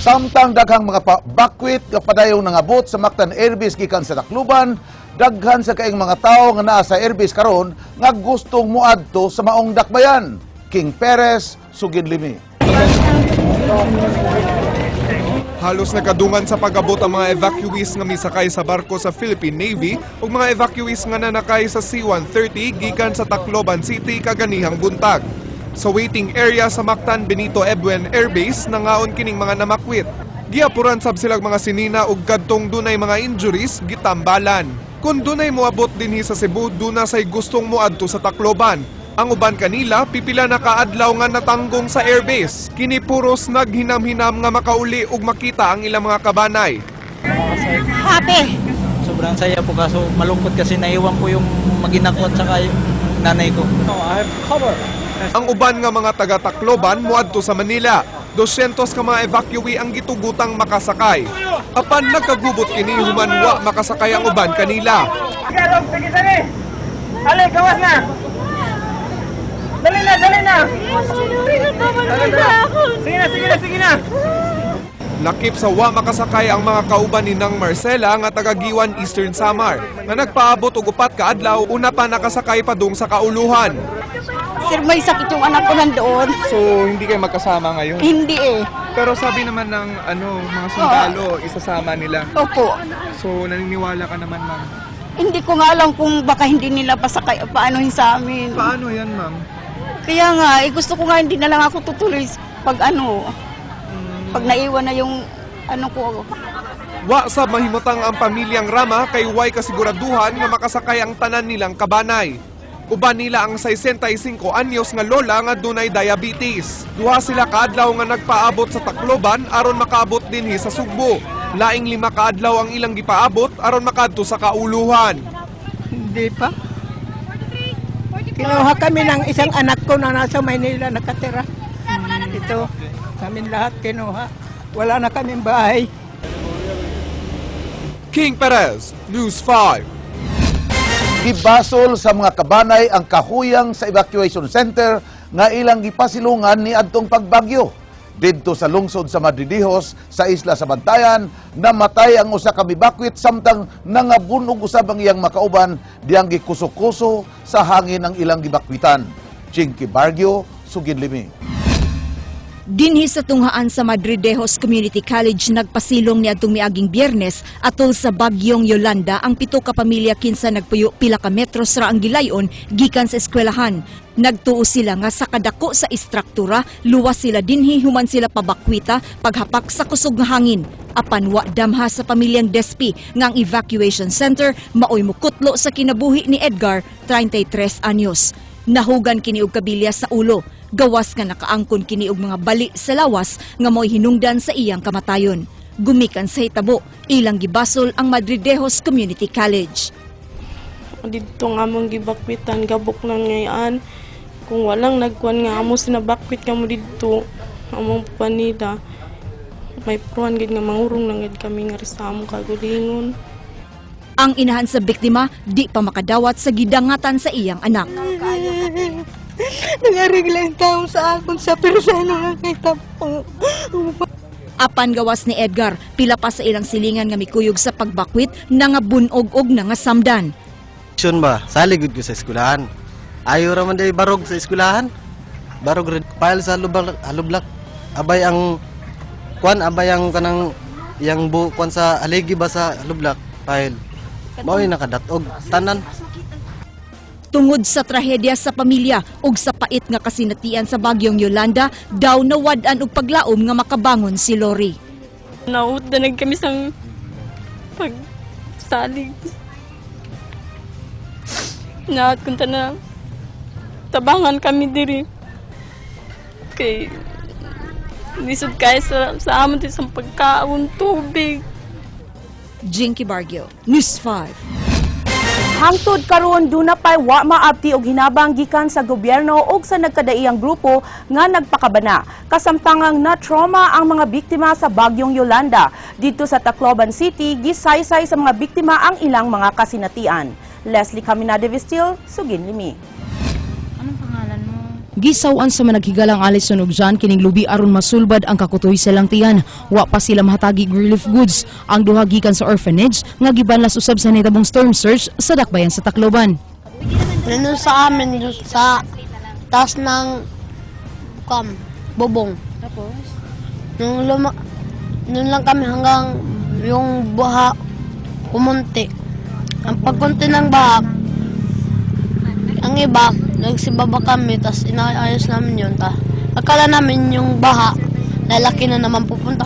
Samtang daghang mga bakwit nga padayong nangabot sa Mactan Airbase gikan sa Tacloban, daghan sa kaing mga tawo nga naa sa airbase karon nga gustong moadto sa maong dakbayan. King Perez, sugid limi. Halos nakadungan sa pag-abot ang mga evacuees nga misakay sa barko sa Philippine Navy ug mga evacuees nga nanakay sa C-130 gikan sa Tacloban City kaganihang buntag. Sa waiting area sa Mactan Benito Ebuen Air Base, nangaon kining mga namakwit. Giapuran sab silang mga sinina ug kadtong dunay mga injuries gitambalan. Kung dunay moabot dinhi sa Cebu, duna say gustong moadto sa Tacloban. Ang uban kanila, pipila na kaadlaw nga natanggong sa airbase. Kini puros naghinam-hinam nga makauli ug makita ang ilang mga kabanay. Happy. Sobrang saya po, kaso malungkot kasi naiwan po yung mag-ina ko at saka yung nanay ko. No, I have cover. Ang uban nga mga taga Tacloban moadto sa Manila. 200 ka mga evacuee ang gitugutang makasakay. Apan nagkagubot kini human wa makasakay ang uban kanila. Sige, sige. Ale, gawas na. Dali na, dali na. Sige na, sige na, sige na. Lakip sa wa makasakay ang mga kauban ni Nang Marcela nga taga Guiuan, Eastern Samar, nga nagpaabot og 4 ka adlaw una pa nakasakay padung sa kauluhan. Sir, may sakit yung anak ko nandoon. So hindi kayo magkasama ngayon? Hindi eh. Pero sabi naman ng ano, mga sundalo, isasama nila. Opo. So naniniwala ka naman, ma'am? Hindi ko nga alam kung baka hindi nila pasakay, paanohin sa amin. Paano yan, ma'am? Kaya nga, eh, gusto ko nga hindi na lang ako tutuloy pag ano, pag naiwan na yung ano ko. Wa sa mahimutang ang pamilyang Rama kay way kasiguraduhan nga makasakay ang tanan nilang kabanay. Uban nila ang 65 anyos nga lola nga dunay diabetes. Duha sila kaadlaw nga nagpaabot sa Tacloban aron makaabot dinhi sa Sugbo. Laing 5 kaadlaw ang ilang gipaabot aron makadto sa kauluhan. Hindi pa. Kinuha kami ng isang anak ko na nasa Maynila nakatira. Ito, kami lahat kinuha. Wala na kaming bahay. King Perez, News 5. Gibasol sa mga kabanay ang kahuyang sa evacuation center nga ilang gipasilungan ni adtong pagbagyo. Didto sa lungsod sa Madridejos sa isla sa Bantayan, namatay ang usa ka mibakwit samtang nangabunog usab ang iyang makauban diyang gikuso-kuso sa hangin ang ilang gibakwitan. Chinky Bargio, sugid limi. Dinhi sa tunghaan sa Madridejos Community College nagpasilong niadtong miaging Biyernes atol sa bagyong Yolanda ang 7 ka pamilya kinsa nagpuyo pila ka metros ra ang gilayon gikan sa eskwelahan. Nagtuo sila nga sa kadako sa istruktura, luwas sila dinhi human sila pabakwita paghapak sa kusog nga hangin. Apan wa damha sa pamilyang Despi nga ang evacuation center maoy mukutlo sa kinabuhi ni Edgar, 33 anyos. Nahugan kini og kabilya sa ulo. Gawas nga nakaangkon kini og mga bali sa lawas nga mo'y hinungdan sa iyang kamatayon. Gumikan sa hitabo, ilang gibasol ang Madridejos Community College. Didto nga among gibakwitan, gabok lang ngayon. Kung walang nagkuan nga amo sinabakwit kamo didto among panida, may pruhan gid nga mangurong lang gid kami nga sa among kagulingon. Ang inahan sa biktima di pa makadawat sa gidangatan sa iyang anak. Nangarigla yung tao sa akon sa persano nga kay tapo. Apan gawas ni Edgar, pila pa sa ilang silingan nga mikuyog sa pagbakwit nangabunog og nangasamdan. Yun ba, salig gud ko sa eskwelahan. Ayo ra man day barog sa eskwelahan. Barog rin pile sa halublak, halublak. Abay ang kwan, abay ang kanang yang bu kwan sa aligi ba sa halublak pile. Mao nakadatog tanan. Tungod sa trahedya sa pamilya ug sa pait nga kasinatian sa bagyong Yolanda, daw nawad-an og paglaom nga makabangon si Lori. Naut na kami sa pagsalig. Naat kunta na tabangan kami diri. Kay lisod kay sa amon sa pagkaon, tubig. Jinky Bargio, News 5. Hangtod karon, duna pay wa maabti og hinabang gikan sa gobyerno ug sa nagkadaiyang grupo nga nagpakabana. Kasamtangang na trauma ang mga biktima sa bagyong Yolanda. Didto sa Tacloban City, gisaysay sa mga biktima ang ilang mga kasinatian. Leslie Caminade Vestil, sugin limi. Anong pangalan mo? Gisaw-an sa managhigalang Alison ug John kining lubi aron masulbad ang kakutoy sa ilang tiyan. Wa pa sila mahatagi og relief goods. Ang duha gikan sa orphanage nga gibanlas usab sa nahitabong storm surge sa dakbayan sa Tacloban. Nandun sa amin, dun sa taas ng bubong. Tapos? Nung lang kami hanggang yung baha kumunti. Ang pagkunti ng baha, ang iba, nagsibaba kami, tapos inaayos namin yun. Ta. Akala namin yung baha, lalaki na naman, pumunta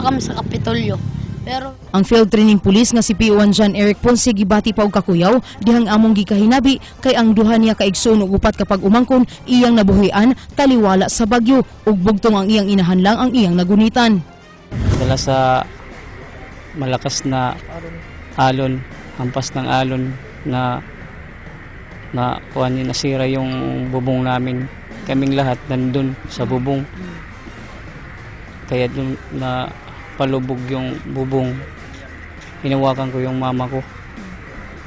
kami sa Kapitolyo. Pero Ang field training police nga si PO1 John Eric Ponce gibati pa og kakuyaw dihang among gikahinabi kay ang duha niya ka igsoon ug upat kapag umangkon iyang nabuhian taliwala sa bagyo ug bugtong ang iyang inahan lang ang iyang nagunitan. Dala sa malakas na alon, hampas ng alon na na kuan nasira yung bubong namin. Kaming lahat nandun sa bubong. Kaya dun na palubog yung bubong. Hinawakan ko yung mama ko.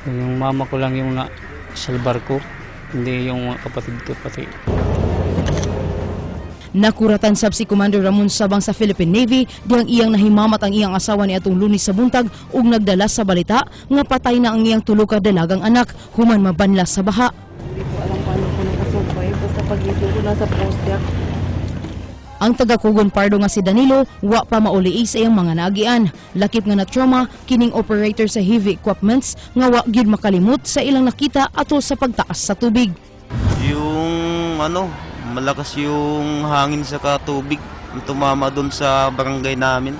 Yung mama ko lang yung na salbar ko, hindi yung mga kapatid ko pati. Nakuratan sab si Commander Ramon Sabang sa Philippine Navy dihang iyang nahimamat ang iyang asawa ni atong Lunes sa buntag ug nagdala sa balita nga patay na ang iyang tulo ka dalagang anak human mabanlas sa baha. Hindi ko alam paano ko nakasurvive. Basta pagising ko nasa post. Ang taga Kugon Pardo nga si Danilo wa pa mauli sa iyang mga naagian. Lakip nga na trauma kining operator sa heavy equipments nga wa gyud makalimot sa ilang nakita atol sa pagtaas sa tubig. Yung ano, malakas yung hangin sa tubig ang tumama doon sa barangay namin.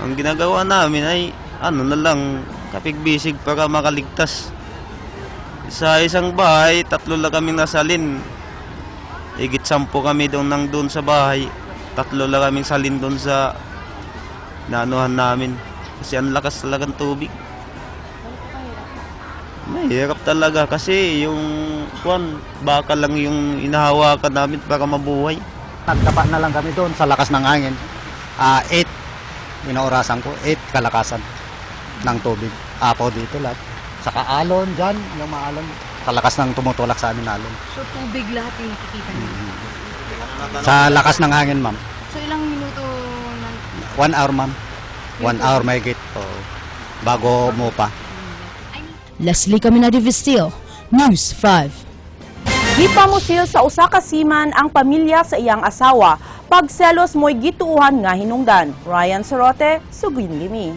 Ang ginagawa namin ay ano na lang, kapigbisig para makaligtas. Sa isang bahay, tatlo lang kaming nasalin. Higit 10 kami doon nang doon sa bahay. Tatlo lang kaming salin doon sa naanuhan namin. Kasi ang lakas talagang tubig. Mahirap talaga kasi yung kwan, baka lang yung inahawakan namin para mabuhay. Nagtapa na lang kami doon sa lakas ng hangin. 8, inaorasan ko, 8 kalakasan ng tubig. Apaw dito lahat. Saka alon dyan, yung maalon. Sa lakas ng tumutulak sa amin alon. So tubig lahat yung nakikita niyo. Sa lakas ng hangin, ma'am. So ilang minuto na 1 hour, ma'am. 1 hour mahigit. Oo. Bago mo pa. Leslie Caminade Vistil, News 5. Gipamusil sa usa ka seaman ang pamilya sa iyang asawa. Pagselos mo'y gituuhan nga hinungdan. Ryan Sorote, Suguin Limi.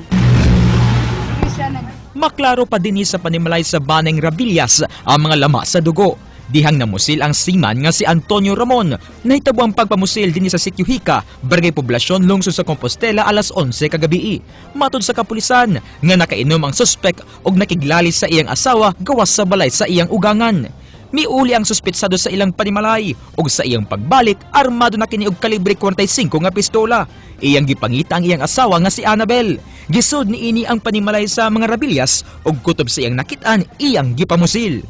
Maklaro pa dinhi sa panimalay sa Baneng Rabillas ang mga lama sa dugo. Dihang namusil ang seaman nga si Antonio Ramon. Nahitabo ang pagpamusil dinhi sa Sitio Hika, Barangay Poblasyon, lungsod sa Compostela alas 11 kagabi. Matod sa kapulisan nga nakainom ang suspek og nakiglalis sa iyang asawa gawas sa balay sa iyang ugangan. Miuli ang suspetsado sa ilang panimalay ug sa iyang pagbalik armado na kini og kalibre 45 nga pistola. Iyang gipangita ang iyang asawa nga si Annabel. Gisud niini ang panimalay sa mga Rabillas ug kutob sa iyang nakit-an iyang gipamusil.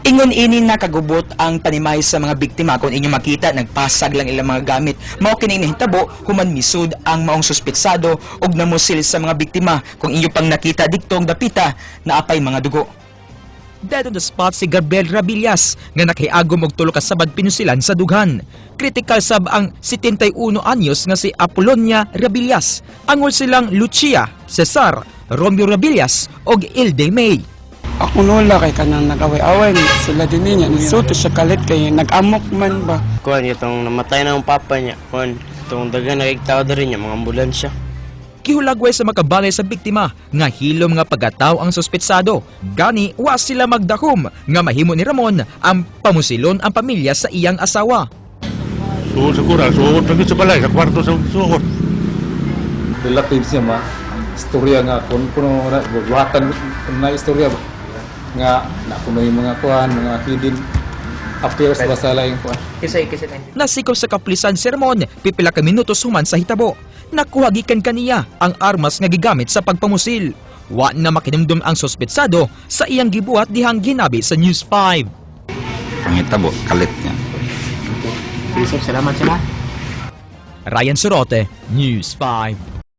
Ingon ini nakagubot ang panimay sa mga biktima kung inyong makita nagpasag lang ilang mga gamit. Mao kini nahitabo human misud ang maong suspetsado ug namusil sa mga biktima kung inyo pang nakita didtong dapita naapay mga dugo. Dead on the spot si Gabriel Rabillas nga nakahiagom og tulo ka sabad pinusilan sa dughan. Critical sab ang 71 anyos nga si Apolonia Rabillas. Angol silang Lucia, Cesar, Romeo Rabillas og Ilde May. Ako lola kay kanang nag-away-away sila din niya nisuto siya kalit kay nag-amok man ba. Kuan itong namatay na ang papa niya. Kuan itong daghan nakigtao diri niya mga ambulansya. Gihulagway sa makabalay sa biktima nga hilom nga pagkataw ang suspetsado. Gani wa sila magdahom nga mahimo ni Ramon ang pamusilon ang pamilya sa iyang asawa. Suod sa kural, suod pa sa balay, sa kwarto sa suod. Relative siya ma, istorya nga kun kuno na buhatan na istorya ba nga na kuno yung mga kuan, mga hidden affairs ba sa laing kuan. Nasikop sa kapulisan si Ramon pipila ka minutos human sa hitabo. Nakuha gikan kaniya ang armas nga gigamit sa pagpamusil. Wa na makinumdum ang suspetsado sa iyang gibuhat dihang ginabi sa News 5. Pangitabo, kalit niya. Sige, sir, salamat sila. Ryan Sorote, News 5.